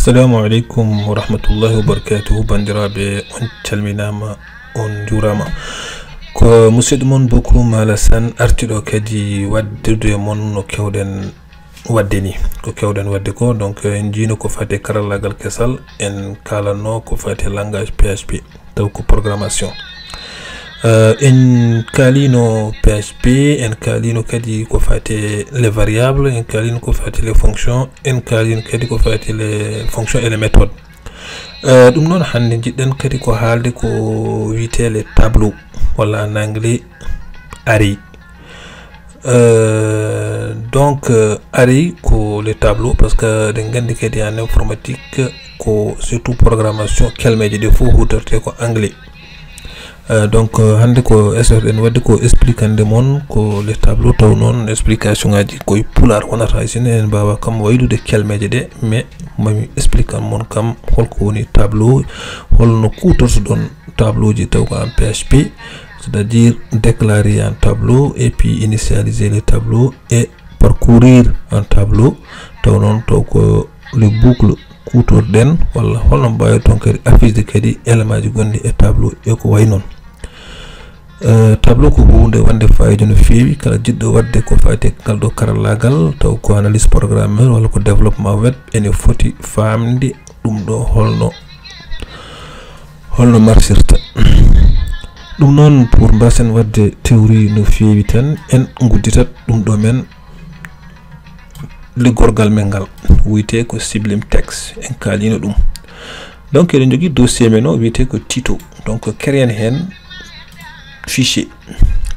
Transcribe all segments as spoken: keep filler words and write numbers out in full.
Assalamu aleykum wa rahmatullahi wa barakatuhu. Banndiraaɓe, on calminaama, on njuuraama. Ko musidɗo mon Bokoum Alassane arti ɗo kadi waddude e mon no keewɗen waɗde ni. Ko keewɗen waɗde ko, donc, en njiino ko faati e karallaagal kesal, en kaalanno ko faati e langage P H P, taw ko programmation. Euh, en kaalino P H P, en kaalino kadi ko faati e les variables, en kaalino ko faati e les fonctions, en kaalino kadi ko faati e les fonctions et les méthodes. Euh, ɗum noon, hannde njiɗɗen kadi ko haalde ko wiyetee les tableaux, walla en anglais array. Euh, donc, euh, array ko les tableaux, parce que eɗen nganndi kadi en informatique ko surtout programmation, kelmeeje ɗe fof huutortee ko anglais. Euh, donc, euh, hannde ko essayerɗen waɗde ko explicande mon ko les tableaux, taw noon explication ngaji koye pulaar wonata, hay sinno en mbaawa kam waylude kelmeeje ɗe, mais mami explique mon kam holko woni tableau, holno kuutortoɗon tableau ji taw ko en P H P, c'est-à-dire déclarer un tableau et puis initialiser les tableaux et parcourir un tableau, taw noon taw ko les boucles kuutorɗen, walla holno mbaawi toon kadi affiche kadi élément ji gonɗi e tableau e ko wayi noon. Euh, tableau ko huunde wonde faayiida no feewi, kala jiɗɗo waɗde ko faati e ngal ɗo karallaagal, taw ko analyse programmeur walla ko développement web, ene foti faamde ɗum ɗo holno, holno marsirta. Ɗum noon, pour mbaasen waɗde théorie no feewi tan, en ngudditat ɗum ɗo men liggorgal men ngal, wiyetee ko Sublime Text, en kaalino ɗum. Donc, eɗen njogii dossier men o wiyetee ko Tito. Donc, créen heen fichier.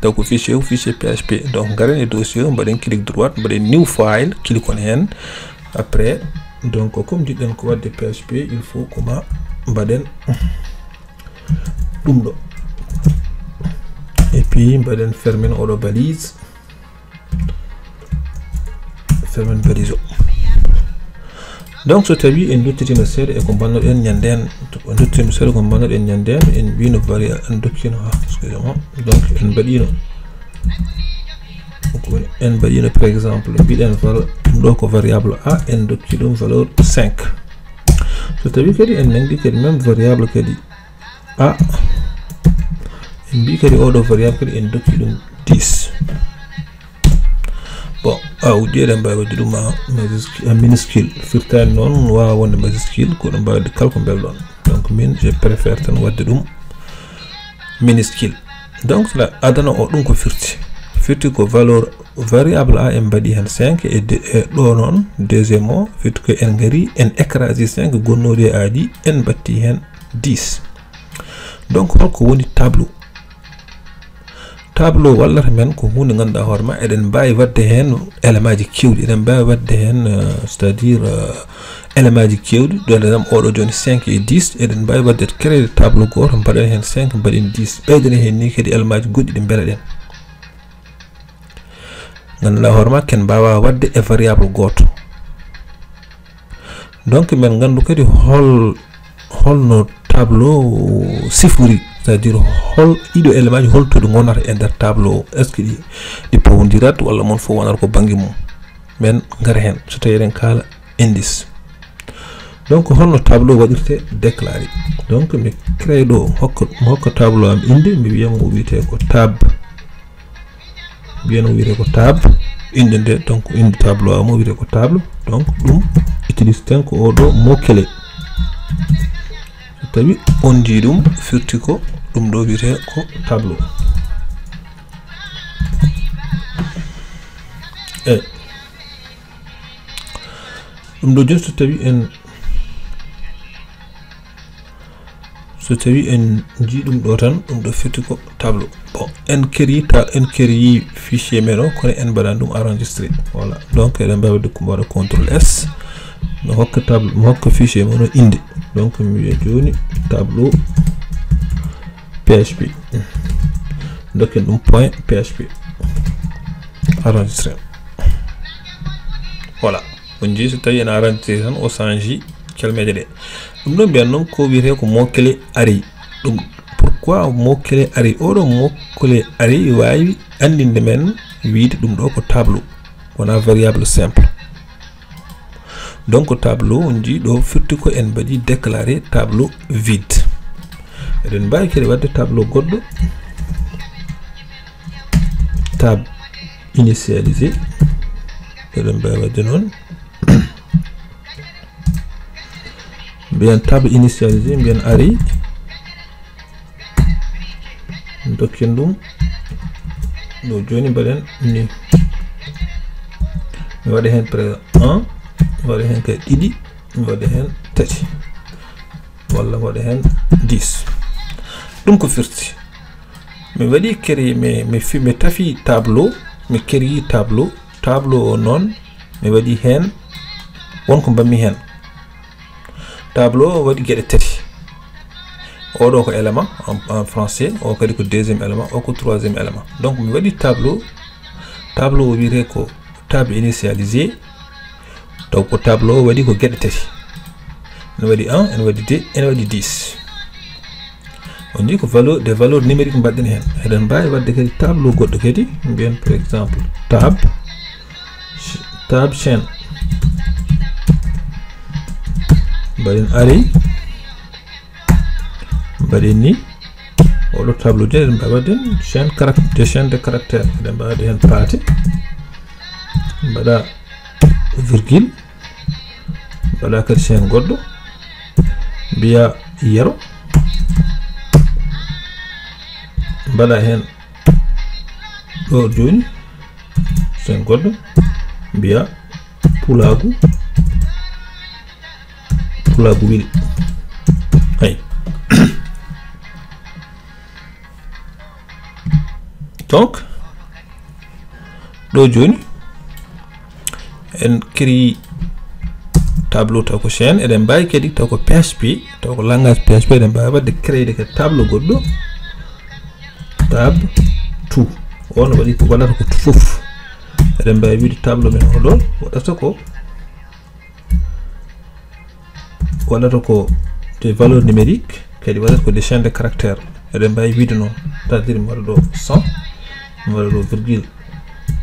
Donc, fichier o, fichier P H P. Donc, ngaren e dossier o, mbaɗen clic droit, mbaɗen new file, cliquon heen. Après, donc, comme njiɗɗen ko waɗde P H P, il faut ko ma mbaɗen ɗum ɗo. Et puis, mbaɗen fermen oɗo balise. Fermen balise o. Donc, so tawi en duttitima seeɗa e ko mbannoɗen ñande en, en duttitima seeɗa ko mbannoɗen ñande en, en mbino vari-, en dokkino, ah, excusez-moi. Donc, en mbaɗino, en mbaɗino, par exemple, mbiɗen valeur, ɗum ɗo ko variable A, en dokki ɗum valeur cinq. So tawi kadi en nangi kadi même variable kadi A, en mbi kadi oɗo variable kadi en dokki ɗum dix. Bon, A uji eɗen mbaawi waɗde ɗum A majuscule, A minuscule. Firtaani noon, waawa wonde majuscule, ko ɗum mbaawde kala ko mbelɗon. Donc, min, je préfère tan waɗde ɗum minuscule. Donc, cela adana o ɗum ko firti. Firti ko valeur variable A en mbaɗi heen cinq e de-, e ɗo noon, deuxième o, firti ko en ngari, en écrasi cinq gonnooɗi e A ɗi, en mbatti heen dix. Donc, holko woni tableau? Tableau wallata men ko huunde ngannduɗaa hoore ma, eɗen mbaawi waɗde heen élément ji keewɗi, eɗen mbaawi waɗde heen, euh, c'est-à-dire, euh, élément ji keewɗi, ɗo ndenam oɗo jooni cinq e dix, eɗen mbaawi waɗde créer tableau gooto, mbaɗen heen cinq, mbaɗen dix, ɓeyden heen ni kadi élément ji goɗɗi ɗi mbelaɗen. Ngannduɗaa hoore ma, ken mbaawa waɗde e variable gooto. Donc, men nganndu kadi hol-, holno tableau sifori, c'est-à-dire hol ɗiɗo élément ji, holto ɗi ngonata e nder tableau o. Est-ce que ɗi, ɗi powondirat walla mon fof wonata ko bannge mum? Men ngara heen, so tawi eɗen kaala indice. Donc, holno tableau waɗirte déclaré? Donc, mi crée ɗo, hokka, mi hokka tableau am innde, mi wiya mo wiyetee ko tab. Mbiyen o wiyetee ko tab. Innde nde, donc, innde tableau am o wiyetee ko table. Donc, ɗum utilise ten ko oɗo mot clé. So tawi on njii ɗum, firti ko ɗum ɗo wiyetee ko tableau. Eyi. Ɗum ɗo jooni so tawi en, so tawi en njii ɗum ɗo tan, ɗum ɗo firti ko tableau. Bon, en créé ta-, en créé fichier men o, kono en mbaɗaani ɗum enregistré. Voilà. Donc, eɗen mbaawi waɗde ko mbaɗa contrôle S. Mi hokka table, mi hokka fichier men o innde. Donc, mi wiya jooni tableau P H P. Dokken ɗum point P H P. Enregistré. Voilà. On njii so tawi en enregistré tan, o change kelmeeje ɗe. Ɗum ɗo mbiyan noon ko wiyetee ko mot clé array. Ɗum, pourquoi mot clé array? Oɗo mot clé array waawi anndinde men wiyde ɗum ɗo ko tableau, wonaa variable simple. Donc tableau on jii ɗo firti ko en mbaɗi déclaré tableau vide. Eɗen mbawi kadi wadde tableau goɗɗo, tab initialisé. Eɗen mbawi wadde noon. Mbiyen tab initialisé, mbiyen array. Dokken ɗum ɗo joni, mbaɗen ni. Mi waɗa hen présent un, mi waɗa hen kadi ɗiɗi, mi waɗa hen tati, walla mi waɗa hen dix. Ɗum ko firti mi waɗi créé, mi mi fi mi tafi tableau, mi créé tableau. Tableau o noon mi waɗi hen won ko mbaɗmi hen. Tableau o waɗi geɗe tati. Oɗo ko élément en, en français, o kadi ko deuxième élément, o ko troisième élément. Donc mi waɗi tableau. Tableau o wiyete ko tab initialisé. Taw ko tableau o waɗi ko geɗe tati. Ene waɗi un, ene waɗi deux, ene waɗi dix. On jii ko valeur, des valeurs numériques mbaɗɗen hen. Eɗen mbawi wadde kadi tableau goɗɗo kadi, mbiyen par exemple tab tab chaîne. Mbaɗen array, mbaɗen ni. Oɗo tableau joni eɗen mbawi wadde chaîne caract-, des chaînes de caractère. Eɗen mbawi wadde hen paate, mbaɗa virgule, mbaɗa kadi chaîne goɗɗo, mbiya yero, mbaɗa hen ɗo joni chaîne goɗɗo, mbiya pulagu, pulagu wili. Ay. Donc ɗo joni en créé tableau taw ko chaîne. Eɗen mbawi kadi taw ko P H P, taw ko langage P H P, eɗen mbawi wadde créé de kadi tableau goɗɗo, tab two. On waɗi ko waɗata ko foof. Eɗen mbawi wiide tableau men oɗo waɗata ko waɗata ko des valeurs numériques, kadi waɗata ko des chaînes de caractères. Eɗen mbawi wiide noon, c'est-à-dire mi waɗa ɗo cent, mi waɗa ɗo virgule,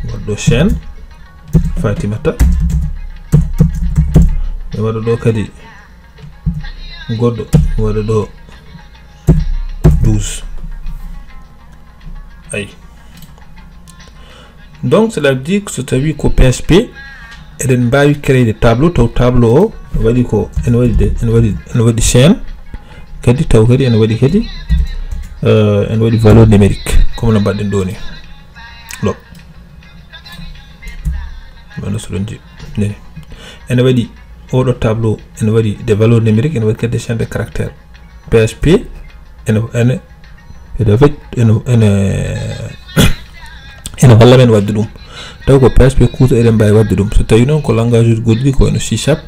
mi waɗa ɗo chaîne Fatimata, mi waɗa ɗo kadi goɗɗo, mi waɗa ɗo douze. Ayi. Donc cela veut dire que so tawi ko P H P, eɗen mbawi créer tableau, taw tableau o waɗi ko ene waɗi de, ene waɗi, ene waɗi chaîne, kadi taw kadi ene waɗi kadi, euh, ene waɗi valeur numérique, comme no mbaɗɗen ɗo ni. Ɗo. Wano so ɗon ji-, nani. Ene waɗi oɗo tableau, ene waɗi des valeurs numériques, ene waɗi kadi des chaînes de caractères. P H P ene, ene, ene, ene, ene holla men waɗde ɗum. Taw ko P H P kuuto eɗen mbawi waɗde ɗum. So tawi noon ko langage uji goɗɗi, ko wano C sharp,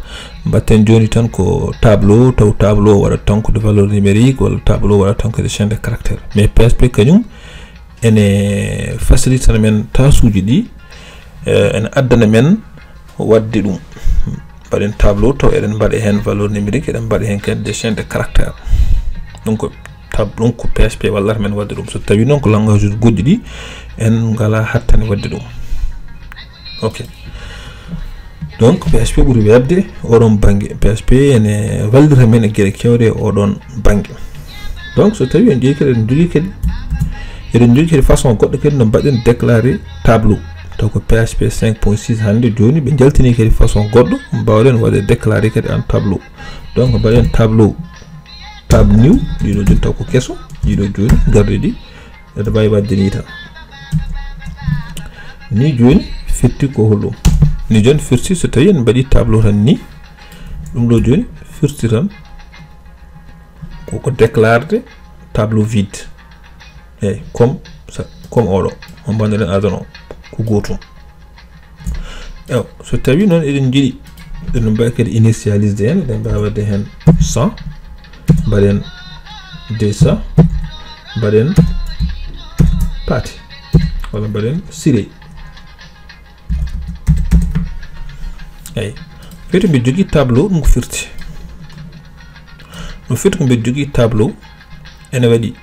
mbatten joni tan ko tableau, taw tableau waɗat tan ko de valeur numérique, walla tableau waɗat tan ko de chaîne de caractère. Mais P H P kañum ene facilitana men tâche uji ɗi, eh, ene addana men waɗde ɗum. Mbaɗen tableau, taw eɗen mbaɗa heen valeur numérique, eɗen mbaɗa heen kadi des chaînes de caractère. Donc, tab-, ɗum ko P H P wallata men waɗde ɗum. So tawi noon ko langage uji goɗɗi ɗi, en ngala hattane waɗde ɗum. Ok. Donc, P H P ɓuri weeɓde oɗon bannge. P H P ene wallita men e geɗe keewɗe e oɗon bannge. Donc, so tawi en ƴeewi kadi, eɗen njogii kadi, eɗen njogii kadi façon goɗɗo kadi no mbaɗen déclarer tableau. Taw ko P H P cinq point six hannde, jooni ɓe njaltini kadi façon goɗɗo mbawɗen waɗde déclarer kadi en tableau. Donc, mbaɗen tableau, tab new, ɗiɗo jooni taw ko keso, ɗiɗo jooni garɗi ɗi, eɗe mbawi waɗde ni tan. Ni jooni firti ko holɗum? Ni jooni firti so tawi en mbaɗi tableau tan ni, ɗum ɗo jooni firti tan ko, ko déclarde tableau vide. Eyyi, comme ça, comme oɗo, on mbannoɗen adano ko gotum. Ewa, so tawi noon eɗen njiɗi, eɗen mbawi kadi initialisde hen, eɗen mbawi wadde hen cent, mbaɗen deux cents, mbaɗen paate, walla mbaɗen siré. Eyyi, firti mbiɗa jogii tableau, ɗum ko firti. Ɗum firti ko mbiɗa jogii tableau, ene waɗi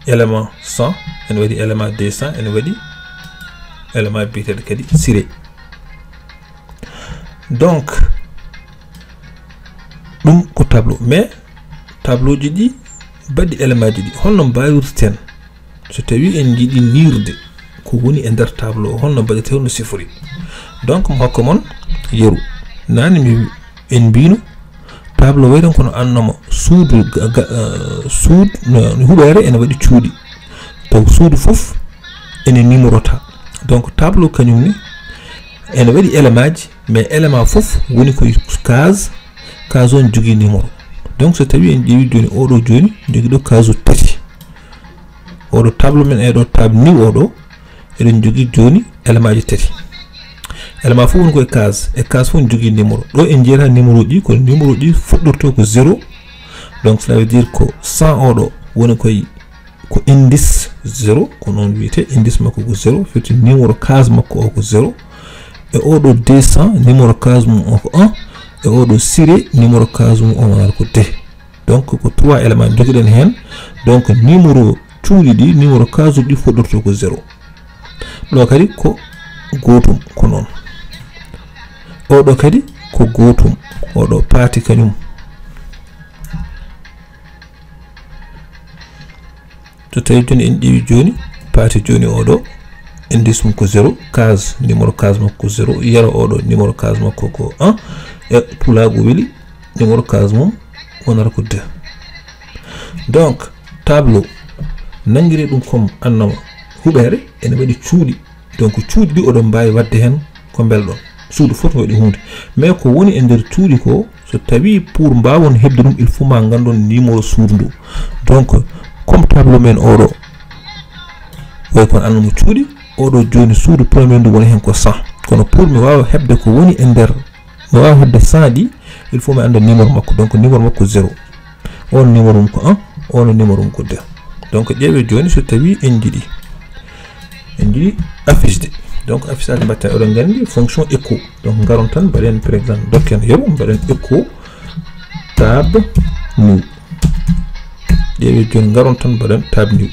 élément cent, ene waɗi élément deux cents, ene waɗi élément biyeteeɗo kadi siré. Donc, Ɗum ko tableau, mais tableau ji ɗi mbaɗi élément ji ɗi, holno mbaawirten so tawi en njiɗi liirde ko woni e nder tableau o, holno mbaɗirten, holno sifori? Donc mi hokka mon yeru. Nani mi, en mbino tableau wayten kono annama suudu ga- ga- eh, suud no, no huɓeere ene waɗi cuuɗi, taw suudu fof ene numéro ta. Donc tableau kañum ne ene waɗi élément ji, mais élément fof woni koye case, case on jogii numéro. Donc so tawi en ƴeewi jooni oɗo jooni jogii ɗo case uji tati, oɗo tableau men e ɗo table new oɗo, eɗen jogii jooni élément ji tati. Élément fof woni koye case, e case fof ne jogii numéro. Ɗo en jeyata numéro ji, kono numéro ji fuɗɗorto ko zéro. Donc cela veut dire ko cent oɗo woni koye, ko indice zéro, ko noon wiyete, indice makko ko zéro, firti numéro case makko o ko zéro. E oɗo deux cents, numéro case mum o ko un. E oɗo Siré, numéro case mum o wonata ko deux. Donc ko trois élément jogiɗen heen. Donc numéro cuuɗi ɗi, numéro case uji ɗi fuɗɗorto ko zéro. Ɗo kadi ko gootum, ko noon. Oɗo kadi ko gootum, oɗo paati kañum. So tawi jooni en ƴeewi jooni, paati jooni oɗo, indice mum ko zéro, case, numéro case makko ko zéro, yero oɗo, numéro case makko ko un, e pulaagu weli, numéro case mum wonata ko deux. Donc tableau nanngiri ɗum comme annama huɓeere, ene waɗi cuuɗi. Donc cuuɗi ɗi oɗon mbaawi waɗde heen ko mbelɗon. Suudu fof ne waɗi huunde, mais ko woni e nder cuuɗi ko, so tawi pour mbaawon heɓde ɗum, il faut ma nganndon numéro suudu ndu. Donc comme tableau men oɗo way kono annama cuuɗi, oɗo jooni suudu premier ndu woni heen ko cent, kono pour mi waawa heɓde ko woni e nder, mi waawa heɓde cent ɗi, il faut mi annda numéro makko. Donc numéro makko zéro, on numéro mum ko un, on numéro mum ko deux. Donc ƴeewe jooni so tawi en njiɗi, en njiɗi affiche de. Donc affiche aji mbatten, oɗon nganndi fonction écho. Donc ngaron tan mbaɗen par exemple, dokken yeru, mbaɗen écho tab new. Ƴeewe jooni ngaron tan mbaɗen tab new.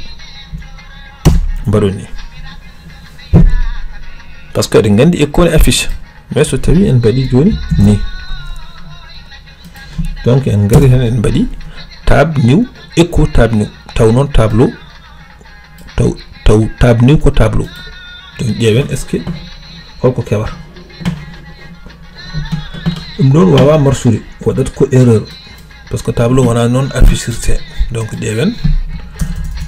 Mbaɗon ni. Par ce que eɗen nganndi écho ne affiche. Mais so tawi en mbaɗi jooni ni, donc en ngari heen en mbaɗi tab new, écho tab new, taw noon tableau, taw, taw tab new ko tableau. Donc ƴeewen est ce que holko kewata. Ɗum ɗoon waawaa marsude, waɗat ko erreur, par ce que tableau wonaa noon affichirte. Donc ƴeewen,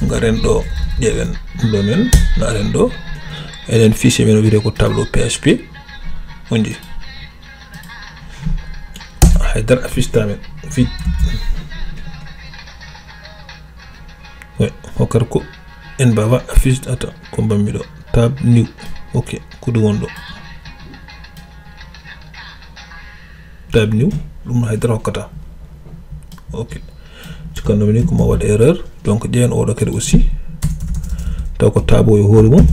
ngaren ɗo, ƴeewen ɗum ɗo men, ngaren ɗo, enen fichier men o wiyetee ko tableau P H P. Undi. Haydara affiche ta men. Fit. We, hokkata ko en mbawa affiche ata ko mbammi ɗo. Tab new. Ok, ko ɗum won ɗo. Tab new, ɗum haydara hokkata. Ok. Cikkanno mi ni ko ma waɗa erreur. Donc ƴeewen oɗo kadi aussi. Taw ko tab o e hoore mum.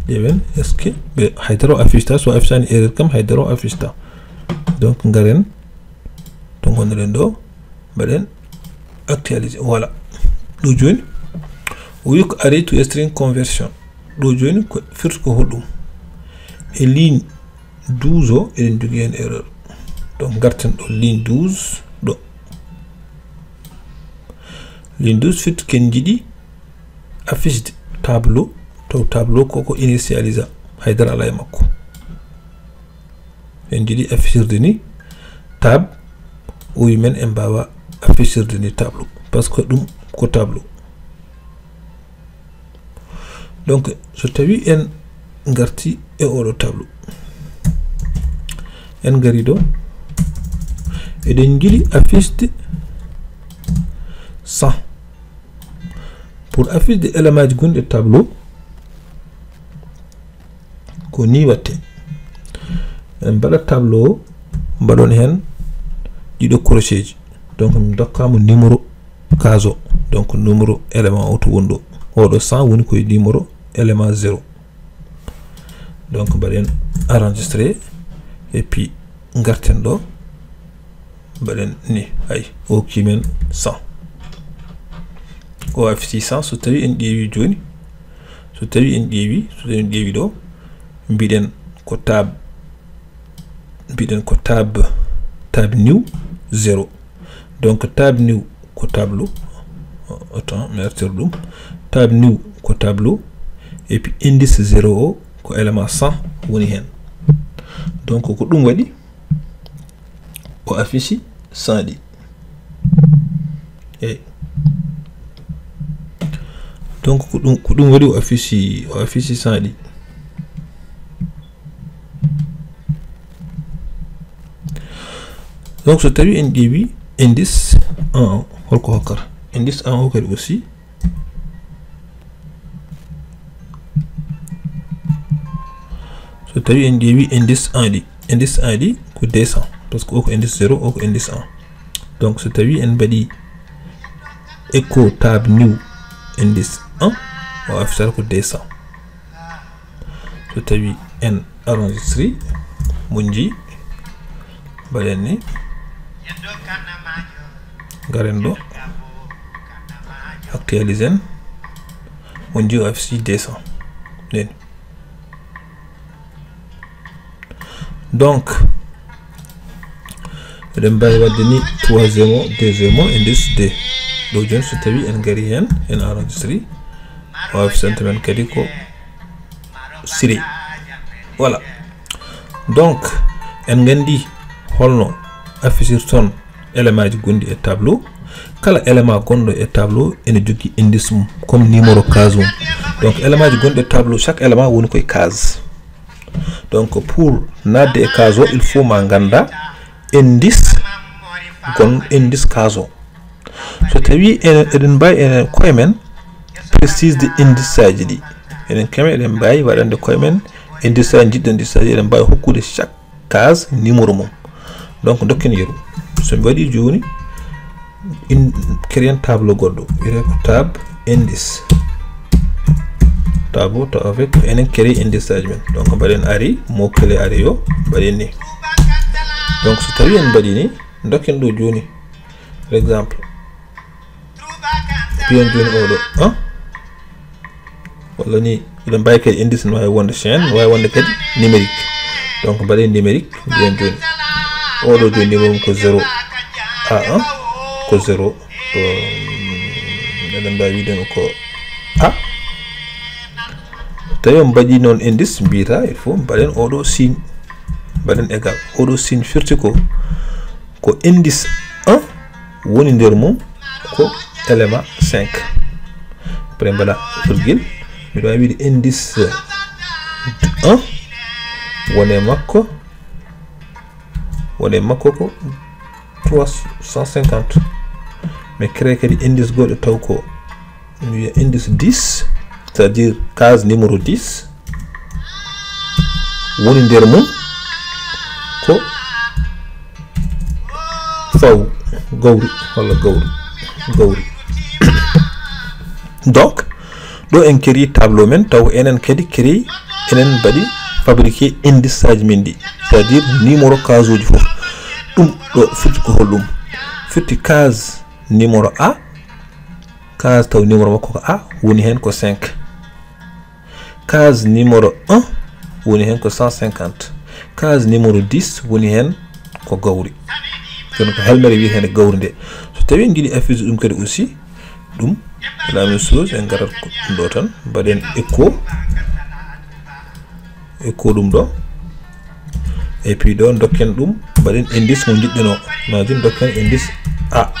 Ƴeewen est ce que ɓe haydara o affiche ta, so affiche ani erreur kam haydara o affiche ta. Donc ngaren to ngonnoɗen ɗo, mbaɗen actualiser. Voilà. Ɗo jooni o wi ko array to string conversion. Ɗo jooni ko firti ko hoɗum? E ligne douze o eɗen jogii heen erreur. Donc ngarten ɗo ligne douze ɗo. Ligne douze firti ken njiɗi affiche de tableau, taw tableau koko initialisa, haydara ala e makko. En njiɗi affichirde ni tab, o wi men en mbawa affichirde ni tableau, par ce que ɗum ko tableau. Donc so tawi en ngarti e oɗo tableau, en ngari ɗo, eɗen njiɗi affiche de cent. Pour affiche de élément ji gonɗi e tableau, ko ni watte. En mbaɗa tableau o, mbaɗon heen ɗiɗo crochet ji. Donc mi dokkama numéro case o. Donc numéro élément o to woni ɗo. Oɗo cent woni koye numéro élément zéro. Donc mbaɗen enregistrer et puis ngarten ɗo. Mbaɗen ni, ay, o hokki men cent. O affiche cent, so tawi en ƴeewi jooni, so tawi en ƴeewi, so tawi en ƴeewi ɗo, mbiɗen ko tab, mbiɗen ko tab, tab new zéro. Donc tab new ko tableau, autant mi artir ɗum, tab new ko tableau, et puis indice zéro o ko élément cent woni heen. Donc ko ɗum waɗi o affiche cent ɗi. Eyyi. Donc ko ɗum, ko ɗum waɗi o affiche, o affiche cent ɗi. Donc so tawi en ƴeewi indice un o, holko hokkata? Indice un o kadi aussi, so tawi en ƴeewi indice un ɗi, indice un ɗi ko deux cents, parce que o ko indice zéro, o ko indice un. Donc so tawi en mbaɗi echo tab new indice un, o affichata ko deux cents. So tawi en enregistré, moƴƴi, mbaɗen ni, ngaren ɗo, actualisen, moƴƴi, o affiche deux cents. Nden. Donc eɗen mbawi wadde ni troisième o, deuxième o, indice deux. Ɗo joni so tawi en gari hen, en enregistré, o affichanta men kadi ko Siré. Voilà. Donc en gandi holno affichirton élément aji gonɗi e tableau. Kala élément gonɗo e tableau ene jogui indice mum comme numéro case mum. Donc élément aji gonɗi e tableau, chaque élément woni koye case. Donc pour nadde e case o, il faut ma ganda indice gon, indice case o. So tawi ene, eɗen mbawi enen koye men précisde indice aji ɗi, enen koye men eɗen mbawi waɗande koye men indice aji, jiɗɗen indice aji, eɗen mbawi hokkude chaque case numéro mum. Donc dokken yeru. So mi waɗi joni, in créen tableau goɗɗo, wiyete ko tab indice. Tableau to avec enen créer indice aji men. Donc mbaɗen ari, mot clé ari o, mbaɗen ni. Donc so tawi en mbaɗi ni, dokken ɗo joni, par exemple, mbiyen joni oɗo, hein? Walla ni eɗen mbawi kadi indice, ne wawi wonde chaîne, ne wawi wonde kadi numérique. Donc mbaɗen numérique, mbiyen joni oɗo joni numéro mum ko zéro A un, ko zéro, euh, eɗen mbawi wiide ɗum ko A. Tawi on mbaɗi noon indice, mbiyata il faut mbaɗen oɗo signe, mbaɗen égal. Oɗo signe firti ko, ko indice un woni nder mum ko élément cinq. Après mbaɗa virgule, mbiɗa wawi wiide indice un woni e makko, woni e makko ko trois cent cinquante. Mi créé kadi indice goɗɗo taw ko mi wiya indice dix, c'est-à-dire case numéro dix, woni nder mum ko faw gawri walla gawri, gawri. Donc ɗo en créé tableau men, taw enen kadi créé, enen mbaɗi fabriqué indice aji men ɗi, c'est-à-dire numéro case uji fof. Ɗum ɗo firti ko holɗum? Firti case numéro A, case taw numéro makko ko A, woni hen ko cinq. Case numéro un woni hen ko cent cinquante. Case numéro dix woni hen ko gawri. Kono ko helmere wiyetende gawri nde. So tawi en jiiɗi affiche ɗum kadi aussi, ɗum la même chose, en garat ko ɗum ɗo tan, mbaɗen écho. Écho ɗum ɗo. Et puis ɗo dokken ɗum, mbaɗen indice mo jiɗɗen o. Imagine dokken indice A.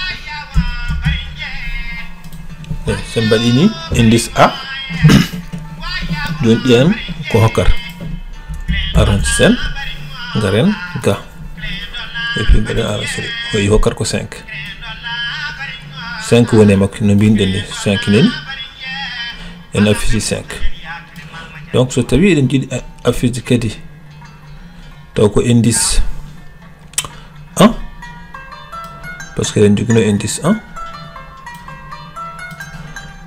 Eh, so en mbaɗi ni indice A, joni ƴeewen ko hokkata. Aron sen, ngaren ga. Et puis mbaɗen enregistré. O yi hokkata ko cinq. Cinq woni e makko, no mbinɗen ni, cinq nani. En affiche cinq. Donc so tawi eɗen jiiɗi a-, affiche kadi, taw ko indice un, parce que eɗen jogino indice un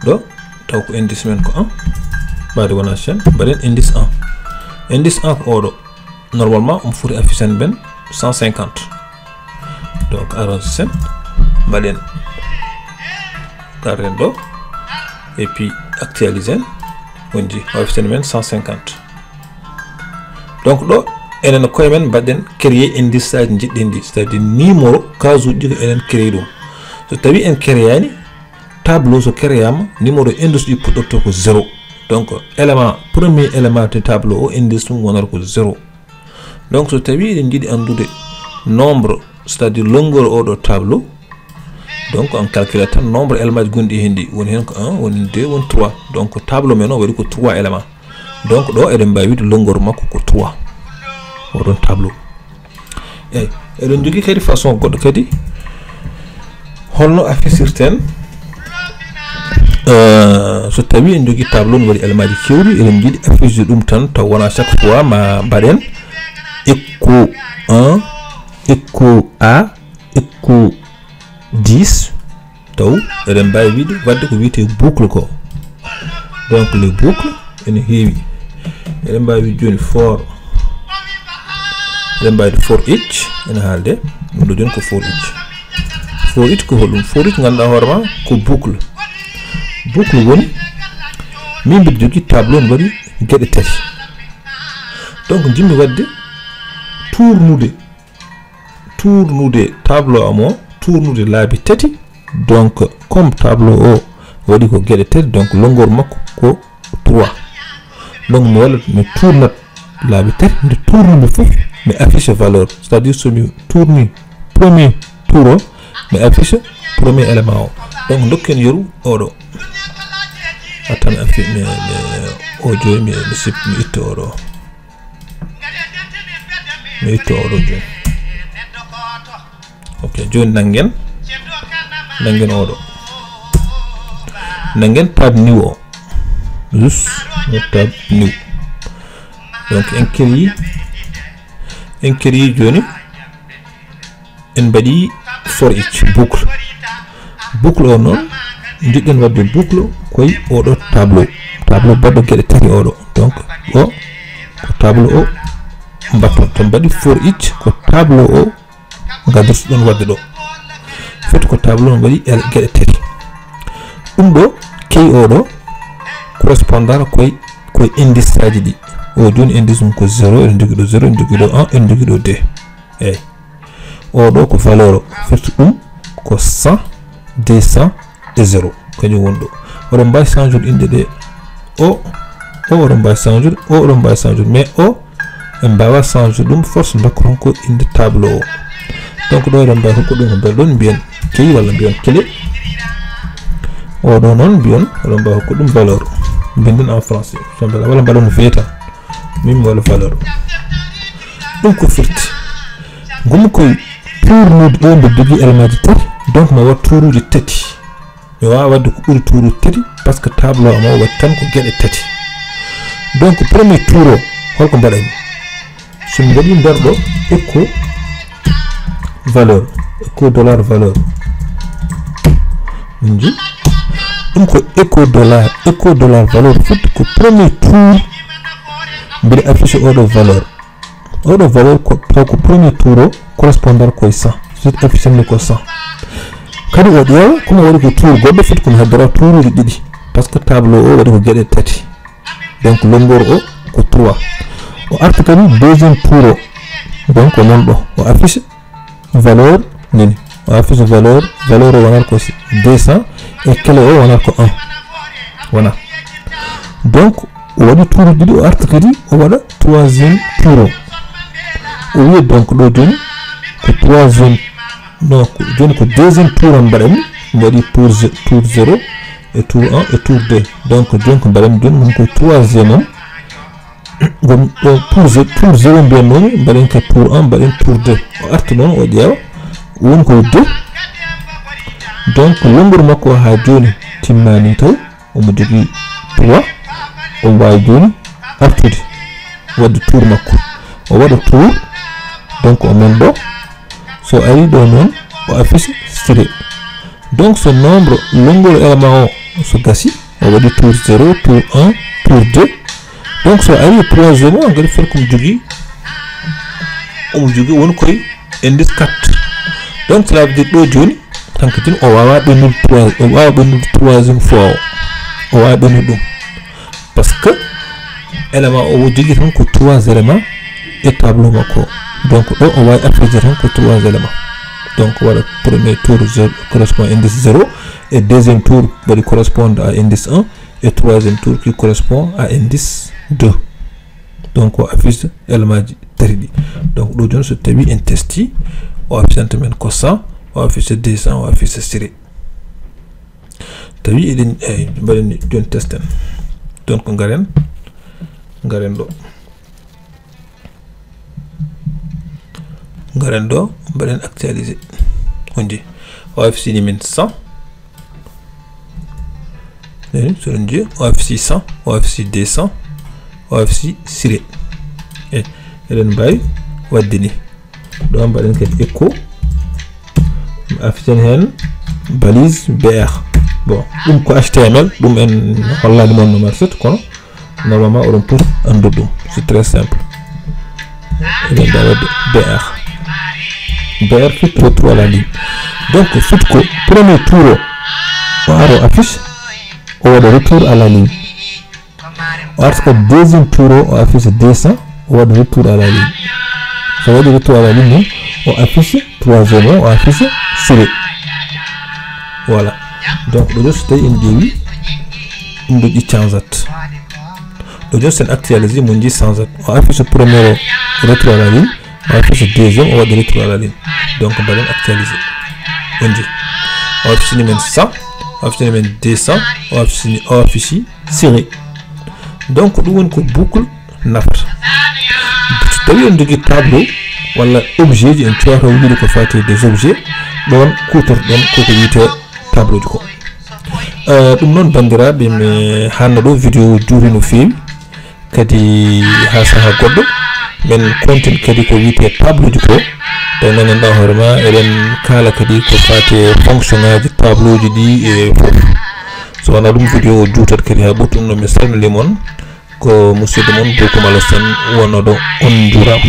ɗo, taw ko indice men ko un, mbaɗi wona chaîne, mbaɗen indice un. Indice un ko oɗo. Normalement omo foti affiche en ben cent cinquante. Donc arrange sen, mbaɗen, garden ɗo, et puis actualise en, wonji o affiche en men cent cinquante. Donc ɗo enen koye men mbaɗen créer indice aji jiɗɗen ɗi, c'est-à-dire numéro case uji ɗi ko enen créer ɗum. So tawi en créani tableau, so créama, numéro indice ɗi puɗɗorto ko zéro. Donc élément, premier élément de tableau o, indice mum wonata ko zéro. Donc so tawi eɗen jiɗi anndude nombre, c'est-à-dire longueur oɗo tableau, donc on calcule tan nombre élément ji gonɗi hen ɗi, woni hen ko un, woni deux, woni trois. Donc tableau men o waɗi ko trois élément. Donc ɗo eɗen mbawi wide longueur makko ko trois, oɗon tableau. Eyyi, eɗen jogui kadi façon goɗɗo kadi. Holno affichirten? Euh, so tawi en jogui tableau no waɗi élément ji kewɗi, eɗen jiiɗi affiche ɗum tan taw wona chaque fois ma mbaɗen écho un, écho A, écho dix. Taw eɗen mbawi wide wadde ko wiyete boucle ko. Donc les boucles ene heewi. Eɗen mbawi wide joni for, eɗen mbawi for each, ene haalde. Ɗum ɗo joni ko for each. For each ko holɗum? For each ganduɗa hoore ma ko boucle. Boucle woni min mbiɗa jogui tableau no waɗi gueɗe tati. Donc jimmi wadde tournude, tournude tableau am o, tournude laabi tati. Donc comme tableau o waɗi ko gueɗe tati, donc longueur makko ko trois. Donc mi waɗat, mi tournat laabi tati, nde tournumi fof mi affiche valeur, c'est-à-dire so mi tourni premier tour o, mi affiche premier élément o. Donc dokken yeru oɗo. Attends, mi affi-, mi, mi, o joyi, mi, mi sip-, mi itta oɗo. Mi itta oɗo joni. Ok, joni nangen, nangen oɗo. Nangen tab new o. Juste no tab new. Donc en créé, en créé joni. En mbaɗi for each boucle. Boucle o noon, jiɗɗen wadde boucle koye oɗo tableau. Tableau baɗɗo gueɗe tati oɗo. Donc o ko tableau o mbatton. To mbaɗi for each ko tableau o gadortoɗon wadde ɗo. Foti ko tableau no mbaɗi el-, gueɗe tati. Ɗum ɗo key oɗo correspondara koye, koye indice aji ɗi. O joni indice mum ko zéro, eɗen jogui ɗo zéro, eɗen jogui ɗo un, eɗen jogui ɗo deux. Eyyi. Oɗo ko valeur o. Firti ɗum ko cent, deux cents et zéro. Kañum woni ɗo. Oɗon mbawi change ude inde ɗe. O, o oɗon mbawi change ude, o oɗon mbawi change ude. Mais o, en mbawa change ude ɗum force, dokken ko inde tableau o. Donc ɗo eɗen mbawi hokkude ɗum ko mbaɗɗon mbiyen key walla mbiyen clé. Oɗo noon mbiyen, oɗon mbawi hokkude ɗum valeur. Mbinden en français. So mbaɗa walla mbaɗon V tan. Min mi waɗa valeur. Ɗum ko firti. Ngomi koye tournude ɗo mbiɗa jogui élément ji tati. Donc mi waɗa tour uji tati. Mi wawa wadde ko ɓuuri tour uji tati, parce que tableau am o waɗi tan ko gueɗe tati. Donc premier tour o, holko mbaɗanmi? So mi waɗi nder ɗo, écho valeur, écho dollar valeur. Min ji? Ɗum ko écho dollar, écho dollar valeur firti ko premier tour mbiɗa affiche oɗo valeur. Oɗo valeur ko, taw ko premier tour o correspondar koye cent. Firti affiche mi ko cent. Kadi o ƴeewa, kono waɗi ko tour goɗɗo, firti komi heddora tour uji ɗiɗi. Parce que tableau o waɗi ko gueɗe tati. Donc longueur o ko trois. O arta kadi deuxième tour o. Donc o noon ɗo. O affiche valeur nini. O affiche valeur, valeur o wonata ko deux cents et clé o wonata ko un. Wona. Donc o waɗi tour ɗiɗi, o arta kadi o waɗa troisième tour o. O wiya donc ɗo joni ko troisième, non, ko, joni ko deuxième tour o mbaɗanmi. Mi waɗi tour ze-, tour zéro et tour un et tour deux. Donc joni ko mbaɗanmi joni, woni ko troisième o. Ɗum ɗo tour ze-, tour zéro mbiyannomi, mbaɗen ka tour un, mbaɗen tour deux. O arti noon, o ƴeewa, woni ko deux. Donc longueur makko ha joni timmani taw. Omo jogui trois. Omo wawi joni artude wadde tour makko. O waɗa tour. Donc o noon ɗo. So ari ɗo noon, o affiche style. Donc so nombre, longueur élément o so gasi, o waɗi tour zéro, tour un, tour deux. Donc so ari troisième o, hankadi foti komo jogui, omo jogui woni koye indice quatre. Donc cela veut dire ɗo joni, hankadi o wawa ɓennude trois, o wawa ɓennude troisième fois o. O wawa ɓennude ɗum. Parce que élément o jogui tan ko trois éléments e tableau makko. Donc ɗo o wawi affiche tan ko trois éléments. Donc, voilà, premier tour zéro, correspond à indice zéro, et deuxième tour, voilà, correspond à indice un, et troisième tour qui correspond à indice deux. Donc, o affiche élément ji tati ɗi. Donc, ɗo joni so tawi en testi, o affiche ante men ko cent, o affiche deux cents, o affiche siré. Tawi eɗen, eh, mbaɗen ni joni testen. Donc, ngaren, ngaren ɗo. Ngaren ɗo, mbaɗen actualiser. On dit, o affiche ni men cent. Eh, so on dit, o affiche cent, o affiche deux cents, o affiche siré. Eh, eɗen mbawi wadde ni. Ɗo mbaɗen kadi écho. Affichen hen balise B R. Bon, ɗum ko H T M L, ɗum en hollani mon no marchata, kono normalement oɗon poti andude ɗum. C'est très simple. Eɗen mbawi wadde B R. B R fit retour à la ligne. Donc, fit ko premier tour o, o ara o affiche, o waɗa retour à la ligne. O arta ko deuxième tour o, o affiche deux cents, o waɗa retour à la ligne. So waɗi retour à la ligne noon, o affiche troisième o, o affiche siré. Voilà. Donc, ɗo joni so tawi en ƴeewi, ɗum ɗo ɗi changeat. Ɗo joni so en actualise, mon ji changeat. O affiche premier o, retour à la ligne. O affiche deuxième, o waɗa retour à la ligne. Donc, mbaɗen actualiser. On dit, o affiche ni men cent, o affiche ni men deux cents, o affiche ni, o affiche siré. Donc, ɗum woni ko boucle nafata. So tawi on jogii tableau walla objet ji, en cuwata wiide ko fati des objets, ɗon kuutorɗon koko wiyete tableau ji ko. Eh, ɗum noon, banndiraaɓe, mi hanno ɗo vidéo juuri no feewi. Kadi haa sahaa goɗɗo, men kontin kadi ko wiyete tableau ji ko. Tawi nanenɗa hoore ma, eɗen kaala kadi ko fati e fonction ngaji tableau ji ɗi e fof. So wonaa ɗum, vidéo o juutat kadi haa ɓurti. Ɗum noon, mi salmini mon. Ko musidɗo mon Bokum Alassane wonnoɗo. On njuuraama.